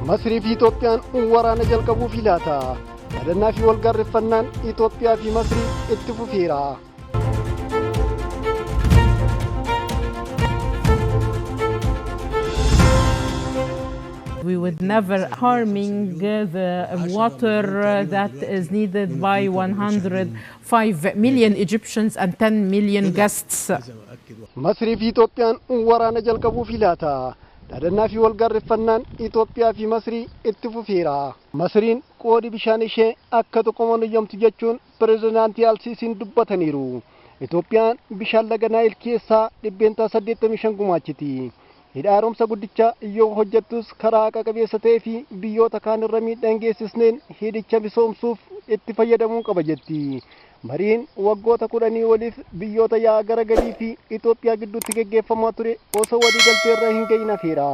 Masrii fi Itoophiyaan waraana jalqabuufi laata? Yaadannaa fi walgaarreffannaan Itoophiyaa fi Masrii itti fufeera. We would never harming the water that is needed by 105 million Egyptians and 10 million guests. Masrii fi Itoophiyaan waraana jalqabuufi laata? Dhaadannaa fi walgaarreffannaan Itoophiyaa fi Masrii itti fufeera. Masriin qoodi bishaan ishee akka tuqaman eeyyamtu jechuun pirezidaantii Alsiisiin dubbataniiru. Itoophiyaan bishaan laga Naayil keessaa 85% gumaachiti. Hidha haaromsa guddicha yoo hojjettus karaa haqa qabeessa ta'ee fi biyyoota kaan irra miidhaa hin geessisneen hidhicha misoomsuuf itti fayyadamuu qaba jetti. Mariin waggoota 10 oliif biyyoota yaa'a gara gadii fi Itoophiyaa gidduutti geggeeffamaa ture osoo waliigaltee irra hin gahin hafeera.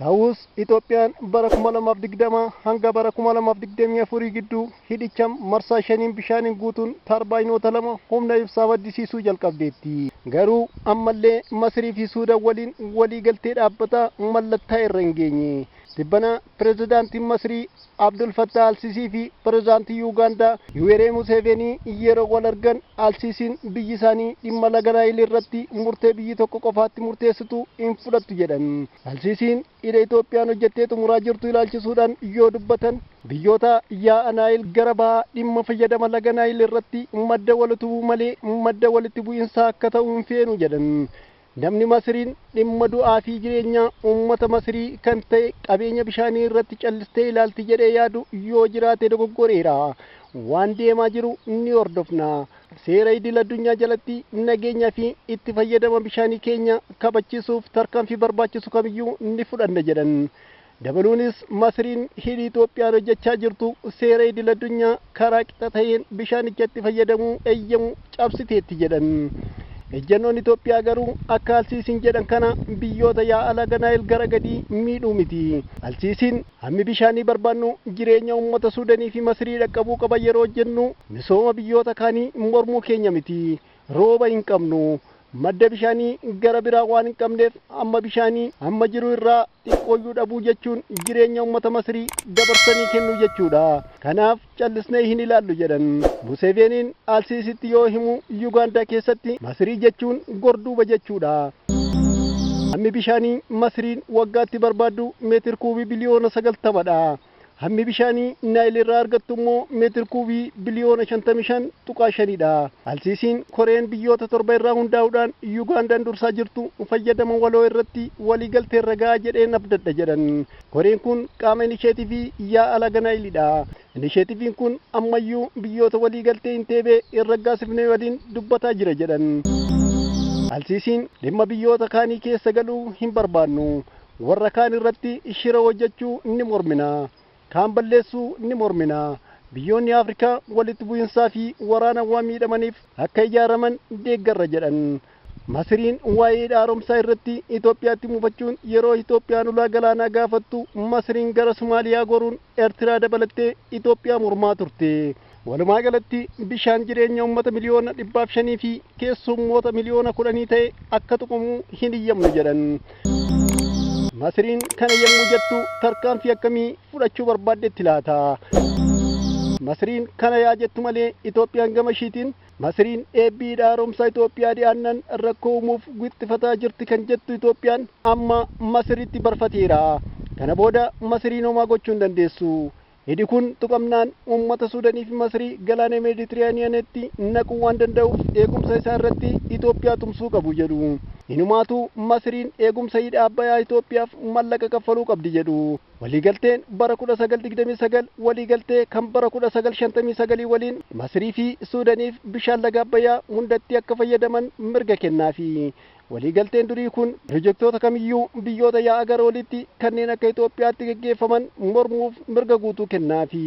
Ta'us Itoophiyaan bara 2020 hanga bara 2024 gidduu hidhicha marsaa shaniin bishaaniin guutuun tarbaayinoota lama humna ibsaa maddisiisuu jalqabdeetti. Garuu ammallee Masrii fi Suudaan waliin waliigaltee dhaabbataa mallattaa irra hin geenye. Tibbana pirezidaantiin Masrii Abdul Fattah Alsiisii fi pirezidaantii Yuugaandaa Yuweree Museveenii yeroo wal argan Alsiisiin biyyi isaanii dhimma laga Naayil irratti murtee biyyi tokko qofaatti murteessitu hin fudhattu jedhan. Alsiisiin hidha Itoophiyaan hojjettee xumuraa jirtu ilaalchisuudhaan yoo dubbatan biyyoota yaa'a Naayil gara bahaa dhimma fayyadama laga Naayil irratti madda wal utubuu malee madda walitti bu'insaa akka ta'u hin feenu jedhan. Namni Masriin dhimma du'aa fi jireenyaa uummata Masrii kan ta'e qabeenya bishaanii irratti callistee ilaalti jedhee yaadu yoo jiraate dogoggoreera. Waan deemaa jiru ni hordofna. Seera idil addunyaa jalatti nageenya fi itti fayyadama bishaanii keenya kabachiisuuf tarkaanfii barbaachisu kamiyyuu ni fudhanna jedhan. Dabaluunis Masriin hidhi Itoophiyaan hojjechaa jirtu seera idil addunyaa karaa qixa ta'een bishaanicha itti fayyadamuu eeyyamu cabsiteetti jedhan. Ejjennoon Itoophiyaa garuu akka Alsiisiin jedhan kana biyyoota yaa'a laga Naayil gara gadii miidhuu miti. Alsiisiin hammi bishaanii barbaannu jireenya uummata Suudanii fi Masrii dhaqqabuu qaba yeroo jennu misooma biyyoota kaanii mormuu keenya miti. Rooba hin qabnu. Madda bishaanii gara biraa waan hin qabneef amma bishaanii hamma jiru irraa xiqqooyyuu dhabuu jechuun jireenya uummata Masrii dabarsanii kennuu jechuudha. Kanaaf callisnee hin ilaallu jedhan. Museveeniin Alsiisitti yoo himu Yugaandaa keessatti Masrii jechuun gorduuba jechuudha. Hammi bishaanii Masriin waggaatti barbaaddu meetir kuubii biliyoona 90dha. Hammi bishaanii Naayil irraa argattu immoo meetir kuubii biliyoona 55.5dha. Alsiisiin koreen biyyoota torba irraa hundaa'uudhaan Yugaandaan dursaa jirtu fayyadama waloo irratti waliigaltee irra ga'a jedheen abdadha jedhan. Koreen kun qaama inisheetivii yaa'a laga Naayilidha. Inisheetiviin kun ammayyuu biyyoota waliigaltee hin teebee hin raggaasifne waliin dubbataa jira jedhan. Alsiisiin dhimma biyyoota kaanii keessa galuu hin barbaannu. Warra kaan irratti shira hojjechuu ni mormina. Kaan balleessuu ni mormina. Biyyoonni Afrikaa walitti bu'insaa fi waraana waan miidhamaniif akka ijaaraman deeggarra jedhan. Masriin waa'ee hidha haaromsaa irratti Itoophiyaatti mufachuun yeroo Itoophiyaan ulaa galaanaa gaafattu Masriin gara Somaaliyaa goruun Eertiraa dabalattee Itoophiyaa mormaa turte. Walumaa galatti bishaan jireenya uummata miliyoona 105 fi keessummoota miliyoona 10 ta'e akka tuqamu hin iyyamnu jedhan. Masriin kana yommuu jettu tarkaanfii akkamii fudhachuu barbaaddetti laata? Masriin kana yaa jettu malee Itoophiyaan gama ishiitiin Masriin eebbii hidha haaromsaa Itoophiyaa dhiyaannan rakkoo uumuuf wixxifataa jirti kan jettu Itoophiyaan amma Masriitti barfateera. Kana booda Masriin homaa gochuu hin dandeessu. Hidhi kun tuqamnaan uummata Suudanii fi Masrii galaana Meeditiraaniyaanitti naquu waan danda'uuf eegumsa isaa irratti Itoophiyaa tumsuu qabu jedhu. Inumaatu Masriin eegumsa hidha Abbayaa Itoophiyaaf mallaqa kaffaluu qabdi jedhu. Waliigalteen bara 1929 waliigaltee kan bara 1959 waliin Masrii fi Suudaniif bishaan laga Abbayaa hundatti akka fayyadaman mirga kennaafi. Waliigalteen durii kun pirojektoota kamiyyuu biyyoota yaa'a gara oliitti kanneen akka Itoophiyaatti geggeeffaman mormuuf mirga guutuu kennaafi.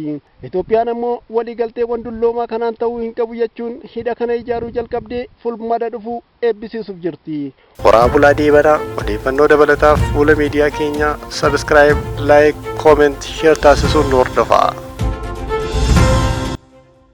Itoophiyaan ammoo waliigalteewwan dulloomaa kanaan ta'uu hin qabu jechuun hidha kana ijaaruu jalqabdee fulbaana dhufu eebbisiisuuf jirti. Horaa Bulaa Deebanaa odeeffannoo dabalataaf fuula miidiyaa keenyaa subscribe, like, comment, share taasisuun nu hordofaa.